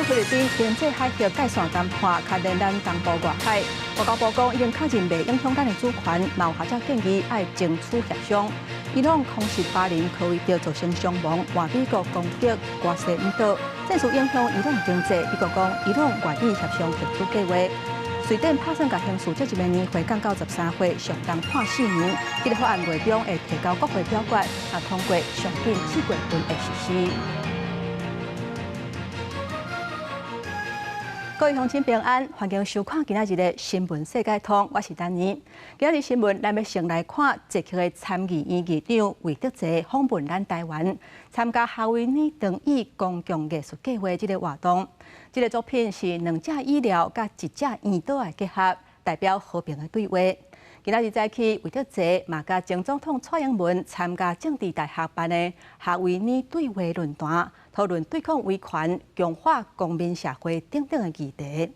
菲律賓經濟海域界線談判，牽連咱東部外海。外交部講已經確認袂影響咱的主權，嘛有學者建議愛爭取協商。伊朗空襲巴林、科威特造成傷亡，換美國攻擊關西五島，戰事影響伊朗經濟。美國講伊朗願意協商核子計畫。瑞典拍算共刑事責任年歲降到13歲，上重判4年。這个法案月中會提交國會表決，若通過，上緊4月份會實施。各位鄉親平安，歡迎收看今仔日的新聞世界通，我是丹妮。今仔日新聞，咱欲先來看捷克的參議院議長魏德澤訪問咱台灣，參加夏威夷長椅公共藝術計畫這个活動。這个作品是兩隻椅寮佮一隻圓桌的結合，代表和平的對話。今仔日早起，魏德澤嘛佮前總統蔡英文參加政治大學辦的夏威夷對話論壇，討論對抗威權、強化公民社會等等的議題。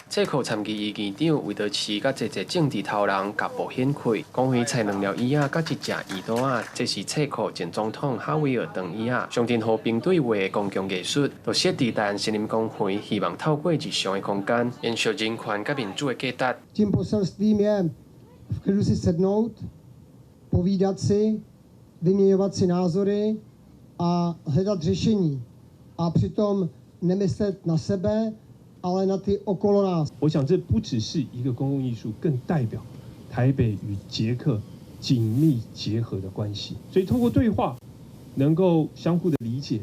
捷克參議院議長魏德慈佮濟濟政治頭人共步顯開，公園採兩寮椅仔佮一隻圓桌仔，這是捷克前總統哈維爾長椅仔，象徵和平對話的公共藝術，就設佇大安森林公園，希望透過日常的空間，延續人權佮民主的價值。 Tím poselstvím je v klidu si sednout, povídat si, vyměňovat si názory a hledat řešení. A přitom nemyslet na sebe, ale na ty okolo nás。我想這不只是一個公共藝術，更代表台北與捷克緊密結合的關係。所以透過對話，能夠相互的理解，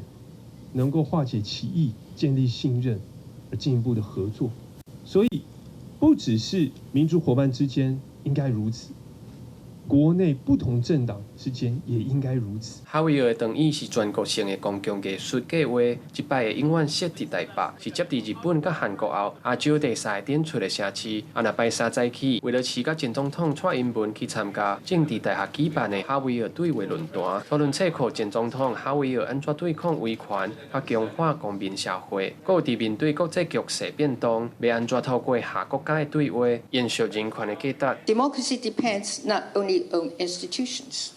能夠化解歧異，建立信任，而進一步的合作。所以不只是民主夥伴之間應該如此。國內不同政黨之間也應該如此。哈維爾的長椅是全國性的公共藝術計畫，這擺會永遠設佇台北，是接佇日本佮韓國後，亞洲第三个展出的城市。啊，若拜三早起，魏德慈佮前總統蔡英文去參加政治大學舉辦的哈維爾對話論壇，討論捷克前總統哈維爾按怎對抗威權，佮強化公民社會，閣有佇面對國際局勢變動，欲按怎透過跨國家的對話，延續人權的價值。 Democracy depends not only on institutions,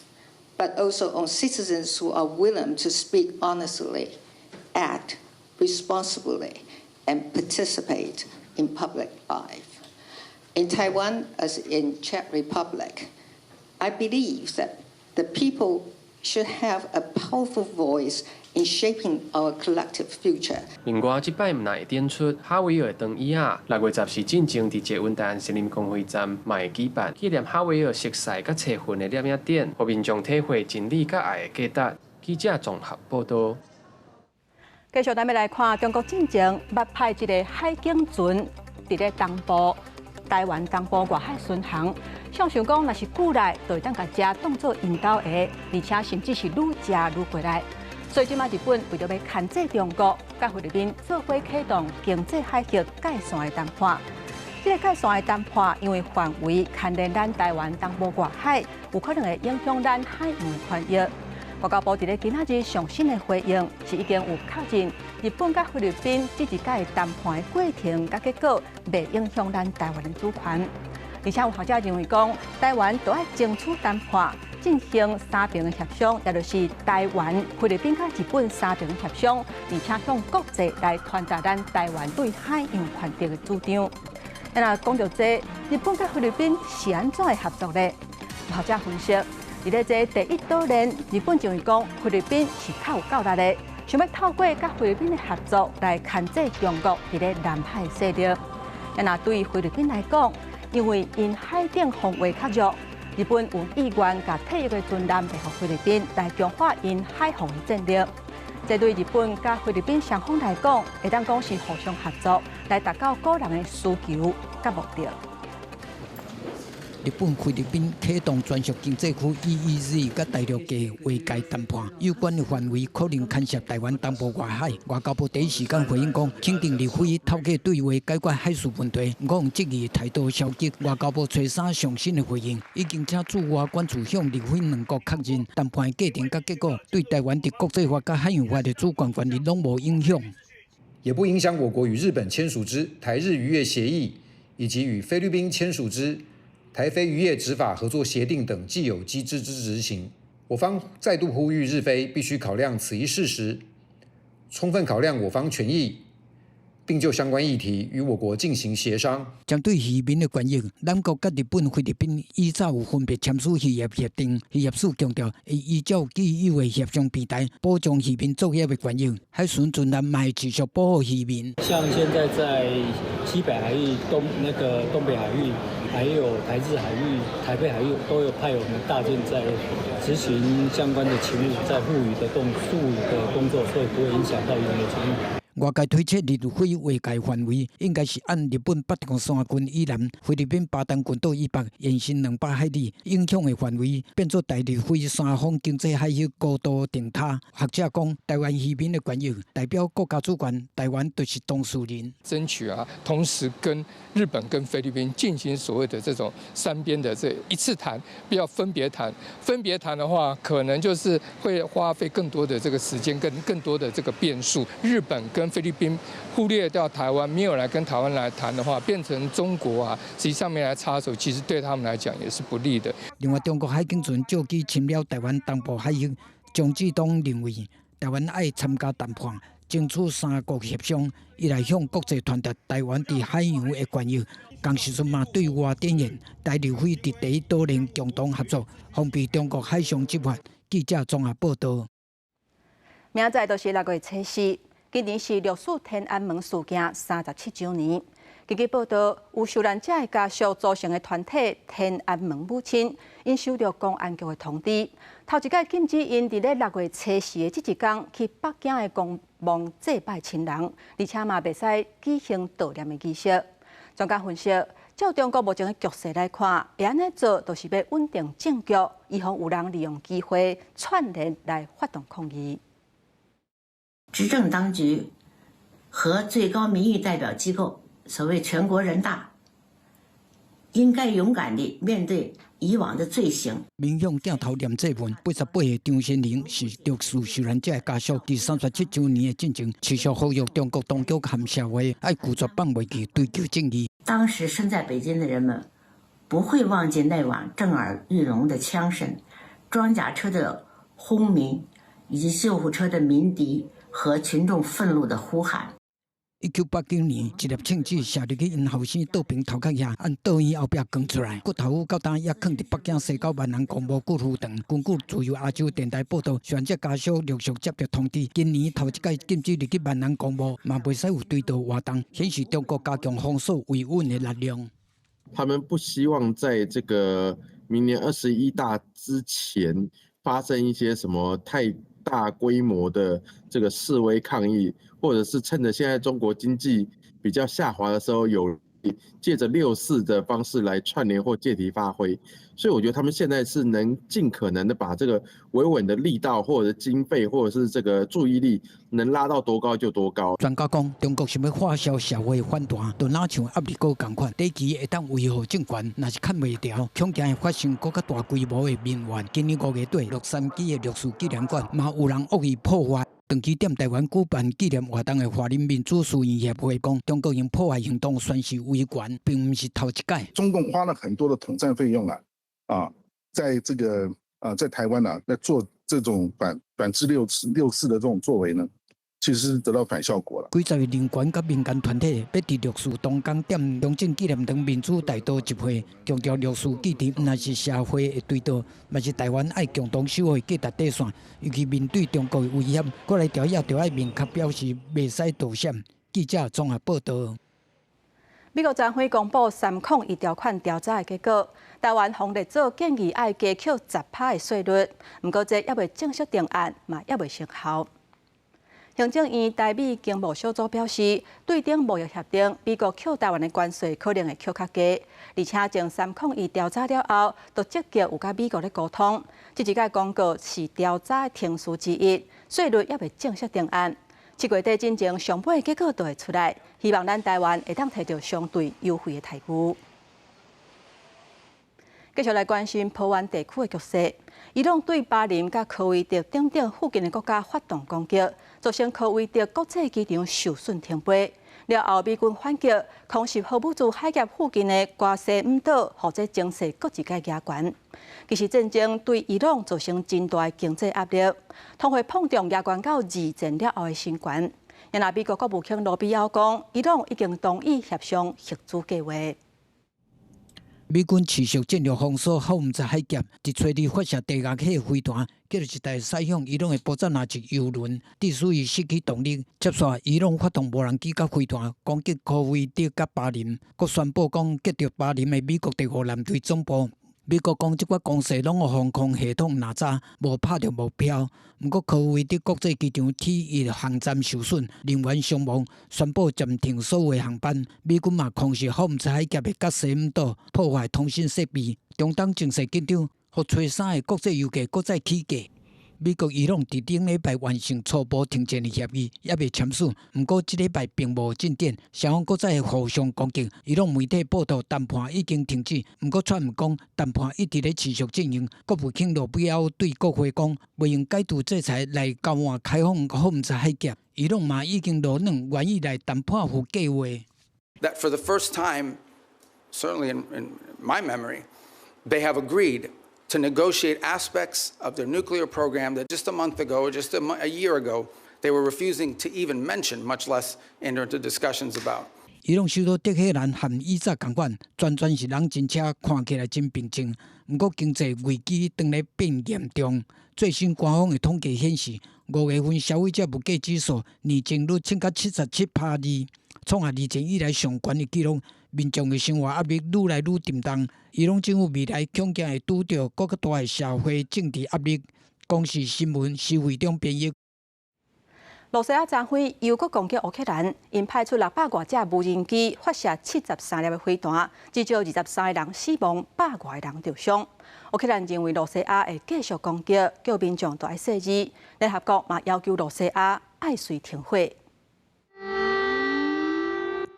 but also on citizens who are willing to speak honestly, act responsibly, and participate in public life. In Taiwan, as in Czech Republic, I believe that the people should have a powerful voice in shaping our collective future. 另外，這擺毋但會展出哈維爾的長椅仔，6月10時進前佇捷運大安森林公園站嘛會舉辦紀念哈維爾熟似佮齊份的攝影展，予民眾體會真理佮愛的價值。記者綜合報道。繼續，咱欲來看中國進前捌派一个海警船佇咧東部台灣東部外海巡航，想想講，若是久來，就會當共食當做𪜶兜的，而且甚至是愈食愈過來。所以這擺日本為著欲牽制中國，佮菲律賓做伙啟動經濟海域界線的談判。這个界線的談判，因為範圍牽連咱台灣東部外海，有可能會影響咱海洋的權益。外交部佇咧今仔日上新的回應，是已經有確認日本佮菲律賓這一擺談判的過程佮結果，袂影響咱台灣的主權。而且有學者認為講，台灣著愛爭取談判，進行三邊的協商，也就是台灣、菲律賓佮日本三邊的協商，而且向國際來傳達咱台灣對海洋權益的主張。那講著這，日本佮菲律賓是按怎的合作呢？有學者分析，佇咧這第一島鏈，日本認為講菲律賓是較有夠力的，想欲透過佮菲律賓的合作來牽制中國佇咧南海的勢力。那對菲律賓來講，因為𪜶海頂防衛較弱，日本有意願共退役的船艦賣予菲律賓來強化𪜶海防的戰力。這對日本佮菲律賓雙方來講，會當講是互相合作，來達到個人的需求佮目的。日本、菲律賓啟動專屬經濟區 EEZ 佮大陸嘅劃界談判，有關的範圍可能牽涉台灣東部外海。外交部第一時間回應講，肯定日菲透過對話解決海事問題，毋過質疑態度消極。外交部初三上新的回應，已經請駐外館處向日菲兩國確認談判的過程佮結果，對台灣佇國際法佮海洋法的主權權利攏無影響，也不影響我國與日本簽署之台日漁業協議，以及與菲律賓簽署之台菲漁業執法合作協定等既有機制之執行。我方再度呼籲日菲必須考量此一事實，充分考量我方權益，並就相關議題與我國進行協商。針對漁民的權益，南國佮日本、菲律賓以早有分別簽署漁業協定，漁業署強調會依照既有的協商平台，保障漁民作業的權益。海巡船艦嘛會持續保護漁民。像現在在西北海域、東那個東北海域，還有台日海域、台北海域，都有派我們大艦在執行相關的勤務，在護漁的動護漁的工作，所以不會影響到漁民的權益。外界推測日菲劃界範圍應該是按日本北條山郡以南、菲律賓巴丹群島以北延伸200海里，影響的範圍變做台日菲三方經濟海域高度定塔。學者講，台灣漁民的權益代表國家主權，台灣就是當事人。爭取啊，同時跟日本跟菲律賓進行所謂的這種三邊的這一次談，不要分別談。分別談的話，可能就是會花費更多的這個時間，跟更多的這個變數。日本跟菲律賓忽略掉台灣，沒有來跟台灣來談的話，變成中國啊，實際上面來插手，其實對他們來講也是不利的。另外，中國海警船借機侵擾台灣東部海域，張志東認為台灣愛參加談判，爭取三國協商，伊來向國際傳達台灣佇海洋的權益。同時陣嘛對外展現台日菲佇第一島鏈共同合作，防備中國海上執法。記者綜合報道。明仔載就是6月初四。今年是六四天安門事件37週年。根據報道，有受難者的家屬組成的團體天安門母親，𪜶收著公安局的通知，頭一擺禁止𪜶佇咧六月初四的這一工去北京的公墓祭拜親人，而且嘛袂使舉行悼念的儀式。專家分析，照中國目前的局勢來看，會按呢做，就是欲穩定政局，以防有人利用機會串聯來發動抗議。執政當局和最高民意代表機構，所謂全國人大，應該勇敢地面對以往的罪行。民眾鏡頭念祭文，88歲張先玲是六四受難者的家屬，佇37週年的進前，持續呼籲中國當局和社會愛拒絕放袂記，追求正義。當時身在北京的人們不會忘記那晚震耳欲聾的槍聲、裝甲車的轟鳴以及救護車的鳴笛和群眾憤怒的呼喊。1989年，一粒槍子射入去𪜶後生倒平頭殼遐，按倒院後壁扛出來，骨頭到今猶囥佇北京西郊萬安公墓骨灰堂。根據自由亞洲電台報道，受難者家屬陸續接著通知，今年頭一擺禁止入去萬安公墓，嘛袂使有追悼活動，顯示中國加強封鎖維穩的力量。他們不希望在這個明年21大之前發生一些什麼太大規模的這個示威抗議，或者是趁着現在中國經濟比較下滑的時候，有借着六四的方式來串聯或借題發揮，所以我覺得他們現在是能盡可能的把這個維穩的力道，或者經費，或者是這個注意力，能拉到多高就多高。專家講，中國想欲化消社會反彈，就若像鴨舌糕仝款，短期會當維護政權，若是崁袂牢，恐驚會發生閣較大規模的民怨。今年5月底，洛杉磯的六四紀念館嘛有人惡意破壞。長期踮台灣舉辦紀念活動的華人民主事業協會講，中國用破壞行動宣示維權，並毋是頭一擺。中共花了很多的統戰費用啊，啊，在這個啊，在台灣啊，在做這種反制六四的這種作為呢，其實是得到反效果了。幾十個人權佮民間團體欲佇六四當工踮中正紀念堂民主大道集會，強調六四議題毋但是社會的追悼，嘛是台灣愛共同守護的價值底線。尤其面對中國的威脅，閣來條約著愛明確表示，袂使躲閃。記者綜合報道。美國昨昏公布301條款調查的結果，台灣予列做建議愛加扣10%的稅率，毋過這猶未正式定案，嘛猶未生效。行政院台美經貿小組表示，對等貿易協定，美國扣台灣的關稅可能會扣較低，而且從301調查了後，都積極有佮美國咧溝通。這一擺公告是調查的程序之一，稅率猶未正式定案。7月底進前上尾結果就會出來，希望咱台灣會當提著相對優惠的待遇。繼續來關心桃園地區的局勢。伊朗對巴林佮科威特等等附近的國家發動攻擊，造成科威特國際機場受損停飛。了後，美軍反擊，空襲荷姆茲海峽附近的瓜西姆島，予這情勢閣一擺加懸。其實戰爭對伊朗造成真大的經濟壓力，通貨膨脹也懸到二戰了後的新高。若美國國務卿羅比奧講，伊朗已經同意協商核子計劃。美軍持續戰略封鎖荷姆茲海峽，佇初二發射低壓核飛彈，叫一台駛向伊朗的波札那級油輪，致使伊失去動力。接紲，伊朗發動無人機佮飛彈攻擊科威特佮巴林，閣宣布講擊著巴林的美國第五艦隊總部。美國講這寡攻勢攏予防空系統哪吒，無拍著目標。毋過科威特國際機場 T1航站受損，人員傷亡，宣布暫停所有航班。美軍嘛空襲荷姆茲海峽的葛西姆島，破壞通訊設備。中東情勢緊張，予初三的國際油價閣再起價。美國伊朗佇頂禮拜完成初步停戰的協議，猶未簽署。毋過這禮拜並無進展，雙方閣再互相攻擊。伊朗媒體報道談判已經停止，毋過川普講談判一直咧持續進行。國務卿羅比奧對國會講，袂用解除制裁來交換開放荷姆茲海峽。伊朗嘛已經落軟，願意來談判核計劃。 That for the first time, certainly in my memory, they have agreed to negotiate aspects of their nuclear program that just a month ago or just a year ago they were refusing to even mention, much less enter into discussions about. 伊朗首都德黑蘭和以早仝款，全全是人真車，看起來真平靜。毋過經濟危機當咧變嚴重。最新官方的統計顯示，5月份消費者物價指數年增率衝到77.2%，創下二戰以來上懸的紀錄。民眾的生活壓力愈來愈沉重。伊朗政府未來恐驚會拄著閣較大的社會政治壓力。公視新聞施惠中編譯。羅西亞昨昏又閣攻擊烏克蘭，𪜶派出600外架無人機發射73粒的飛彈，至少23個人死亡，100外個人受傷。烏克蘭認為羅西亞會繼續攻擊，叫民眾著愛細膩。聯合國嘛要求羅西亞愛隨停火。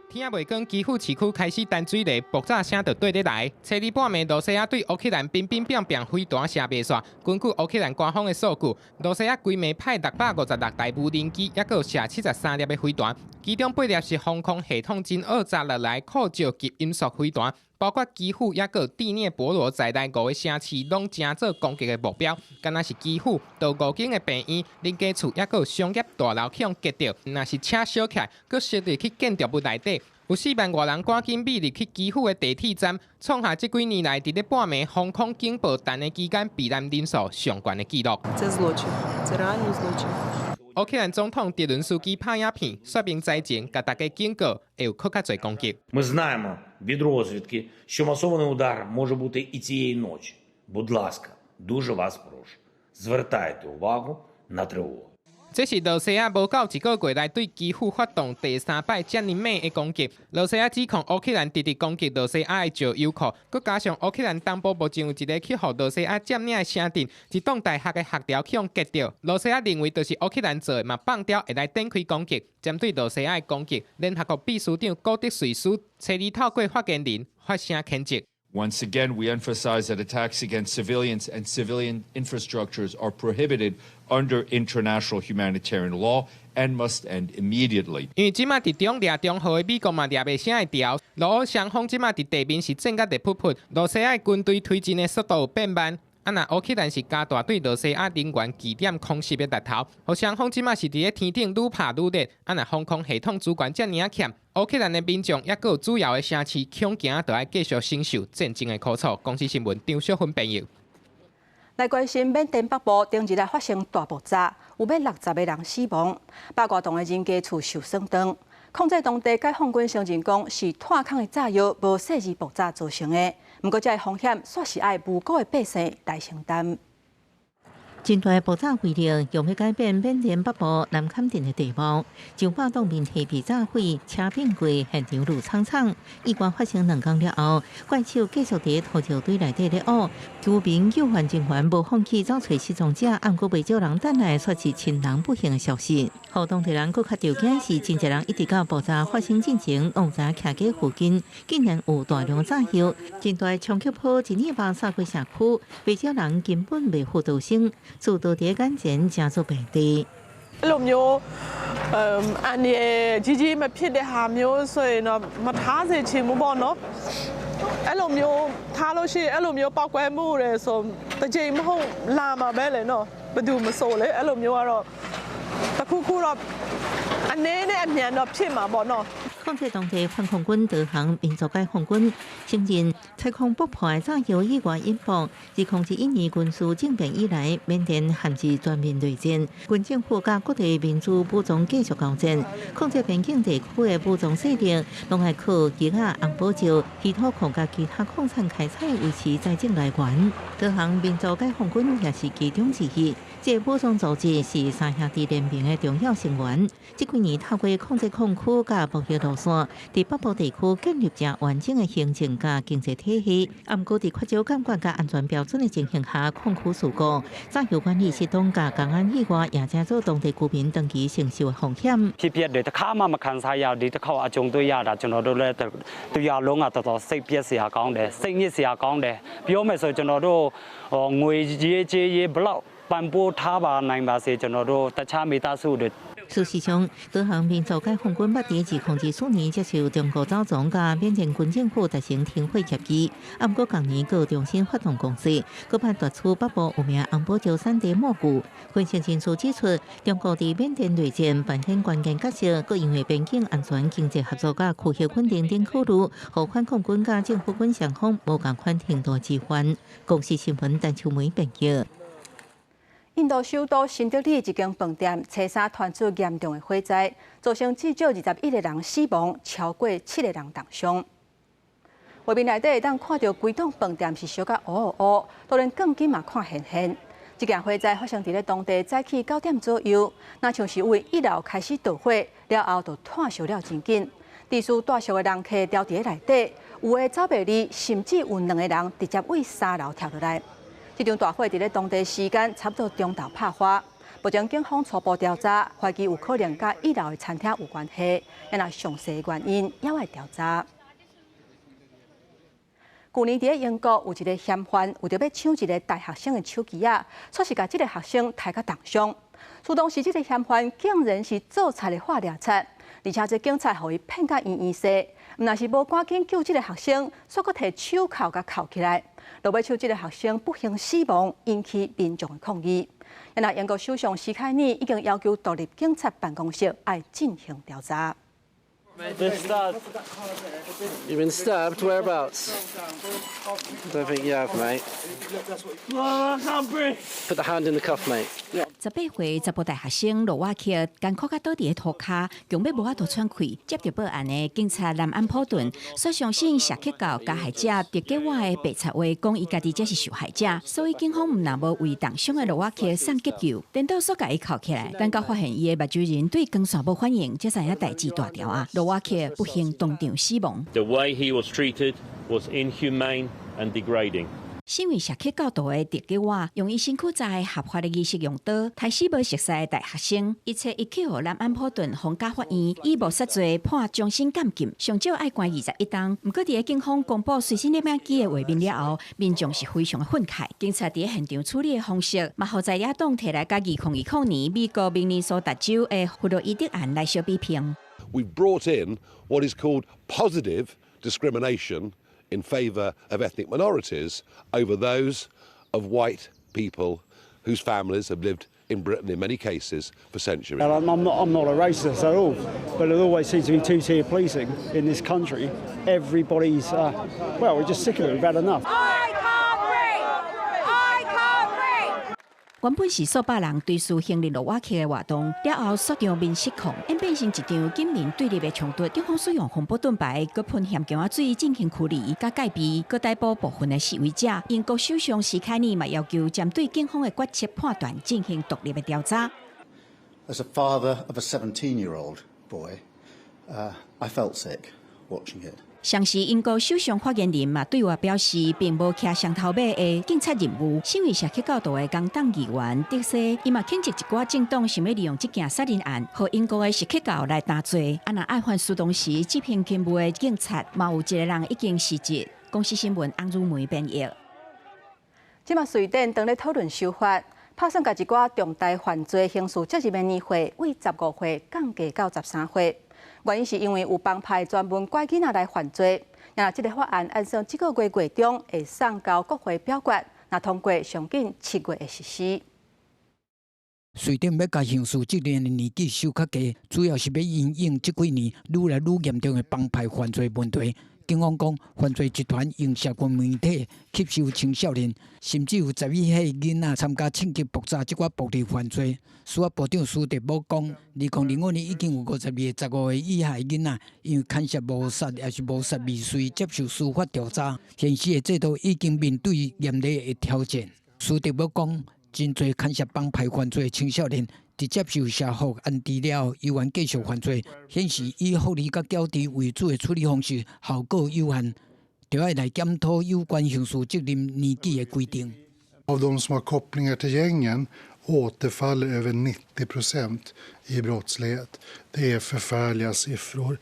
天仔未光，基輔市區開始彈水雷，爆炸聲就綴咧來。初二半暝，羅西亞對烏克蘭乒乒乓乓飛彈射袂煞。根據烏克蘭官方的數據，羅西亞規暝派656台無人機，抑閣有射73粒的飛彈，其中8粒是防空系統真惡炸落來擴照極音速飛彈，包括基輔抑閣第聶伯羅在內五個城市，攏成做攻擊的目標。敢若是基輔，就五間的病院、人家厝，抑閣有商業大樓去予擊著，若是車燒起來，閣燒入去建築物內底。有4萬外人趕緊避入去基輔的地鐵站，創下這幾年來佇咧半暝防空警報彈的期間避難人數上懸的紀錄。這злочин, це реально злочин。烏克蘭總統澤倫斯基拍影片說明災情，共大家警告會有閣較濟攻擊。 Ми знаємо від розвідки, що масований удар може бути і цієї ночі. Будь ласка, дуже вас прошу, звертайте увагу на тривогу. 這是羅西亞無夠一個月來對基輔發動第三擺遮爾猛的攻擊。羅西亞指控烏克蘭直直攻擊羅西亞的石油庫，閣加上烏克蘭東部目前有一个去予羅西亞佔領的城鎮，一棟大學的學寮去予擊著。羅西亞認為就是烏克蘭做的，嘛放刁會來展開攻擊。針對羅西亞的攻擊，聯合國秘書長古特瑞斯初二透過發言人發聲譴責。 Once again, we emphasize that attacks against civilians and civilian infrastructures are prohibited under international humanitarian law and must end immediately. 因為這馬佇中掠中號的美國嘛掠袂啥會牢，羅烏雙方這馬佇地面是戰甲熱噗噗，羅西亞軍隊推進的速度有變慢。啊，若烏克蘭是加大對羅西亞能源據點空襲的力頭，予雙方這馬是佇咧天頂愈拍愈熱。啊，若防空系統資源遮爾仔欠，烏克蘭的民眾抑閣有主要的城市，恐驚著愛繼續承受戰爭的苦楚。公視新聞張淑芬編譯。來關心緬甸北部頂日來發生大爆炸，有欲60個人死亡，100外棟的人家厝受損當。控制當地解放軍承認講是炭礦的炸藥無細膩爆炸造成的，毋過這个風險煞是愛無辜的百姓來承擔。真大爆炸威力，用欲改變緬甸北部南坎鎮的地貌，上百棟民宅被炸毀，車變櫃，現場滷蒼蒼。意外發生2工了後，怪手繼續佇土石堆內底咧挖，居民救援人員無放棄走揣失蹤者，毋過袂少人等來卻是親人不幸的消息。予當地人閣較著驚是，真濟人一直到爆炸發生進前，攏毋知影徛附近竟然有大量炸藥，真大衝擊波一年爆炸過社區，袂少人根本袂赴逃生，自倒佇眼前成做平地。 အဲ့လိုမျိုးအမ်အန်ရကြီးကြီးမဖြစ်တဲ့ဟာမျိုးဆိုရင်တော့မထားစေချင်ဘူးပေါ့နော်အဲ့လိုမျိုးထားလို့ရှိရင်အဲ့လိုမျိုးပောက်ကွဲမှုတွေဆိုတစ်ချိန်မဟုတ်လာမှာပဲလေနော်ဘယ်သူမဆိုလေအဲ့လိုမျိုးကတော့တခုခုတော့အနေနဲ့အမြန်တော့ဖြစ်မှာပေါ့နော် 控制當地反抗軍導航民族解放軍承認採礦爆破的炸藥意外引爆。自2011年軍事政變以來，緬甸陷入全面內戰，軍政府佮各地民族武裝繼續交戰。控制邊境地區的武裝勢力，攏愛靠金仔、紅寶石、稀土礦佮其他礦產開採維持財政來源。導航民族解放軍也是其中之一。這個武裝組織是三兄弟聯盟的重要成員。這幾年透過控制礦區佮貿易路線，佇北部地區建立誠完整的行政佮經濟體系。啊，毋過佇缺少監管佮安全標準的情形下，礦區事故、炸藥管理系統佮工安意外，也成做當地居民長期承受的風險。 ဖြစ်ပျက်တွေတစ်ခါမှမခံစားရဒီတစ်ခေါက်အကြုံတွေ့ရတာကျွန်တော်တို့လည်းတရွာလုံးကတော်တော်စိတ်ပျက်စရာကောင်းတယ်စိတ်ညစ်စရာကောင်းတယ်ပြောမယ်ဆိုကျွန်တော်တို့ဟိုငွေရေးကြေးရေးဘလောက်ပံ့ပိုးထားပါနိုင်ပါစေကျွန်တော်တို့တခြားမိသားစုတွေ 事實上，導航民族解放軍捌佇2024年接受中國走總佮緬甸軍政府達成停火協議，啊，毋過仝年閣重新發動攻勢，閣捌奪取北部有名紅寶石產地莫舊。分析人士指出，中國佇緬甸內戰扮演關鍵角色，閣因為邊境安全、經濟合作佮區域穩定等考慮，予反抗軍佮政府軍雙方無仝款程度支援。公視新聞陳秋梅編譯。印度首都新德里一間飯店，初三傳出嚴重的火災，造成至少21個人死亡，超過七個人重傷。畫面內底會當看著規棟飯店是燒甲烏烏烏，都連鋼筋嘛看現現。這件火災發生佇咧當地早起9點左右，若像是為一樓開始著火，了後就湠燒了真緊。致使蹛宿的人客牢佇咧內底，有的走袂離，甚至有兩個人直接對三樓跳落來。這場大火佇咧當地時間差不多中晝拍發，目前警方初步調查，懷疑有可能佮一樓的餐廳有關係，但若詳細原因猶愛調查。舊年佇咧英國有一個嫌犯，為著欲搶一個大學生的手機仔，煞是共這個學生刣甲重傷。事當時這個嫌犯竟然是做賊的破掠賊，而且這警察予伊騙甲圓圓勢，毋但是無趕緊救這個學生，煞閣提手銬共銬起來。落尾手這個學生不幸死亡，引起民眾的抗議。若英國首相施凱爾已經要求獨立警察辦公室愛進行調查。 You've been stabbed. Whereabouts? Don't think you have, mate. Put the hand in the cuff, mate. 18歲查埔大學生羅瓦克艱苦甲倒佇咧塗跤，強欲無法度喘氣，接著報案的警察南安普頓，煞相信錫克教加害者德吉瓦的白賊話，講伊家己才是受害者，所以警方毋但無為重傷的羅瓦克送急救，顛倒煞共伊銬起來，等到發現伊的目睭仁對光線無反應，才知影代誌大條啊！羅瓦克不幸當場死亡。 The way he was treated was inhumane and degrading. 身為錫克教徒的德吉瓦，用伊身軀在合法的儀式用刀，刣死無熟似的大學生，一切一去予南安普頓皇家法院以謀殺罪判終身監禁，上少愛關21冬。毋過，佇咧警方公布隨身攝影機的畫面了後，民眾是非常的憤慨。警察佇咧現場處理的方式，嘛予在野黨提來佮2020年美國明尼蘇達州的弗洛伊德案來相比評。 We've brought in what is called positive discrimination in favour of ethnic minorities over those of white people whose families have lived in Britain in many cases for centuries. And I'm not a racist at all, but it always seems to be two-tier policing in this country. Everybody's, well, we're just sick of it. We've had enough. I can't breathe! I can't breathe! 原本是數百人追思亨利羅瓦克的活動，了後煞場面失控，演變成一場警民對立的衝突。警方使用防暴盾牌，閣噴薟薑仔水進行驅離，佮戒備，閣逮捕部分的示威者。英國首相施凱爾嘛要求針對警方的決策判斷進行獨立的調查。 As a father of a 17-year-old boy, I felt sick watching it. 上時英國首相發言人嘛對外表示，並無騎雙頭馬的警察任務。身為錫克教徒的工黨議員德西，伊嘛譴責一寡政黨想欲利用這件殺人案，予英國的錫克教來擔罪。啊，若愛犯事當時執行勤務的警察，嘛有一个人已經辭職。公視新聞翁如梅編譯。這馬瑞典當咧討論修法，拍算共一寡重大犯罪刑事責任的年歲，為15歲降低到13歲。原因是因為有幫派專門拐囡仔來犯罪。若這个法案按算這个月月中會送交國會表決，若通過上緊7月會實施。瑞典欲共刑事責任的年紀修較低，主要是欲因應這幾年愈來愈嚴重的幫派犯罪問題。警方講，犯罪集團用社群媒體吸收青少年，甚至有11歲囡仔參加衝擊爆炸這款暴力犯罪。司法部長斯德堡講，2025年已經有52個15歲以下的囡仔，因為牽涉謀殺抑是謀殺未遂接受司法調查。現時的制度已經面對嚴厲的挑戰。斯德堡講，真濟牽涉幫派犯罪的青少年，佇接受社福安置了後，猶原繼續犯罪，顯示以福利佮矯治為主的處理方式效果有限，著愛來檢討有關刑事責任年紀的規定。 Av de som har kopplingar till gängen återfaller över 90% i brottslighet. Det är förfärliga siffror.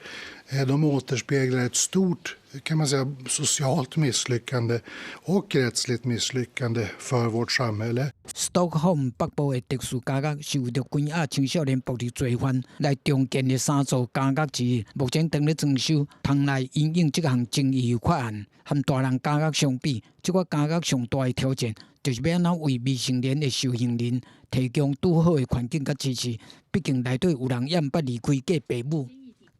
De återspeglar ett stort, kan man säga, socialt misslyckande och rättsligt misslyckande för vårt samhälle. 斯德哥爾摩北部的特殊監獄是為著關押青少年暴力罪犯來重建的三座監獄之一，目前正咧裝修，通來因應這項爭議法案。和大人監獄相比，這個監獄上大的挑戰，就是欲按怎為未成年的受刑人提供拄好的環境佮支持。畢竟內底有人猶毋捌離開過爸母。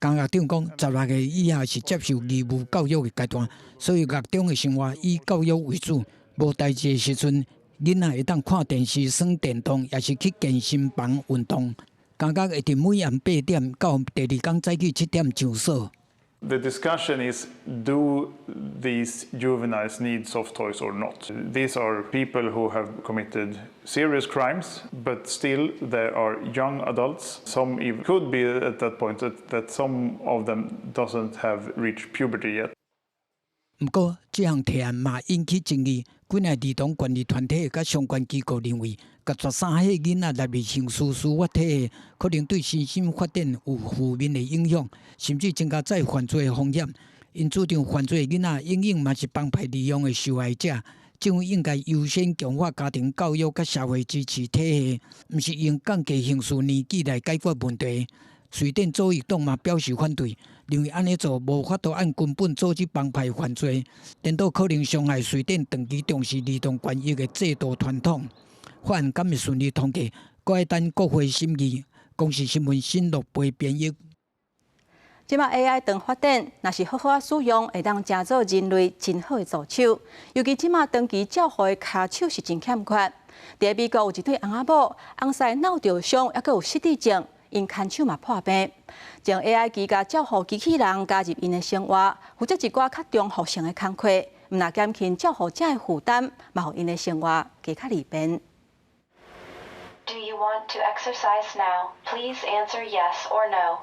監獄長講，16歲以下是接受義務教育的階段，所以獄中的生活以教育為主。無代誌的時陣，囡仔會當看電視、耍電動，抑是去健身房運動。監獄會佇每暗8點到第二工早起7點上鎖。 The discussion is, do these juveniles need soft toys or not? These are people who have committed serious crimes, but still they are young adults. Some even could be at that point that some of them doesn't have reached puberty yet. 毋過，這項提案嘛引起爭議。幾个兒童權利團體佮相關機構認為，共13歲囡仔納入刑事司法體系，可能對身心發展有負面的影響，甚至增加再犯罪的風險。𪜶主張犯罪的囡仔永遠嘛是幫派利用的受害者，政府應該優先強化家庭教育佮社會支持體系，毋是用降低刑事年紀來解決問題。瑞典左翼黨嘛表示反對，認為按呢做無法度按根本阻止幫派犯罪，顛倒可能傷害瑞典長期重視兒童權益的制度傳統。法案敢會順利通過，閣愛等國會審議。公視新聞新樂貝編譯。這馬 AI 當發展，若是好好仔使用，會當成做人類真好的助手。尤其這馬長期照護的跤手是真欠缺。佇美國有一對翁仔某，翁婿腦著傷，猶閣有失智症。𪜶牽手嘛破病，將 AI 居家照護機器人加入𪜶的生活，負責一寡較重複性的工課，毋但減輕照護者的負擔，嘛予𪜶的生活加較利便。 Do you want to exercise now? Please answer yes or no.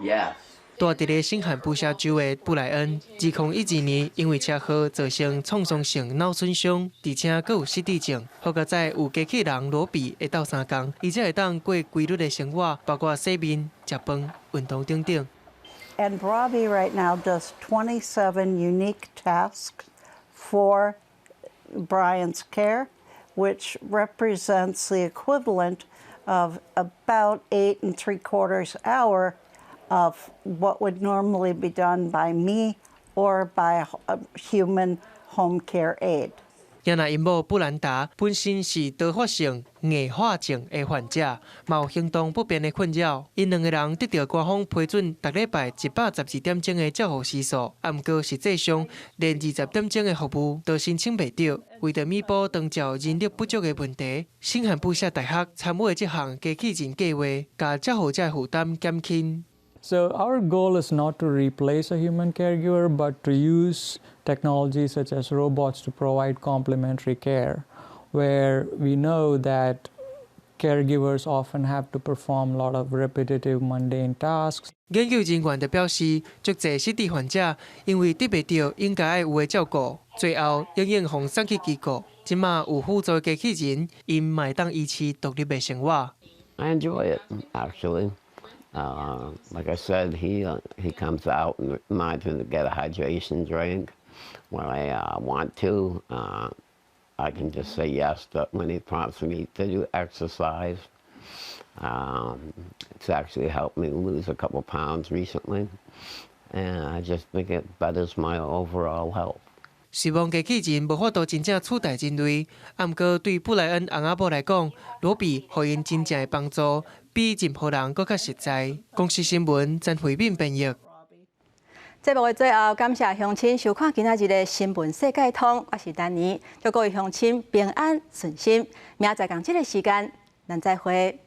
Yes. 住佇咧新罕布夏州的布萊恩，2012年因為車禍造成創傷性腦損傷，而且閣有失智症。好佳哉有機器人羅比會鬥相共，伊才會當過規律的生活，包括洗面、食飯、運動等等。 And Robbie right now does 27 unique tasks for Brian's care, which represents the equivalent of about 8¾ hour of what would normally be done by me or by a human home care aide. 也若𪜶某布蘭達本身是多發性硬化症的患者，嘛有行動不便的困擾。𪜶兩个人得著官方批准，逐禮拜112點鐘的照護時數，啊，毋過實際上連20點鐘的服務都申請袂著。為著彌補長照人力不足的問題，新罕布夏大學參與的這項機器人計劃，共照護者的負擔減輕。 So our goal is not to replace a human caregiver, but to use technology such as robots to provide complementary care, where we know that Caregivers often have to perform a lot of repetitive, mundane tasks. 研究人員就表示，足濟失智患者因為得袂著應該愛有的照顧，最後永遠予送去機構。這馬有輔助機器人，𪜶嘛會當維持獨立的生活。 I enjoy it, actually. Like I said, he comes out and reminds me to get a hydration drink when I want to. I can just say yes to when he prompts me to do exercise. It's actually helped me lose a couple pounds recently, and I just think it betters my overall health. 雖罔機器人無法度真正取代人類，啊，毋過對布萊恩翁仔某來講，羅比予𪜶真正的幫助，比任何人閣較實在。公視新聞曾慧敏編譯。節目的最後，感謝鄉親收看今仔日的新聞世界通，我是丹妮，祝各位鄉親平安順心。明仔載仝這个時間，咱再會。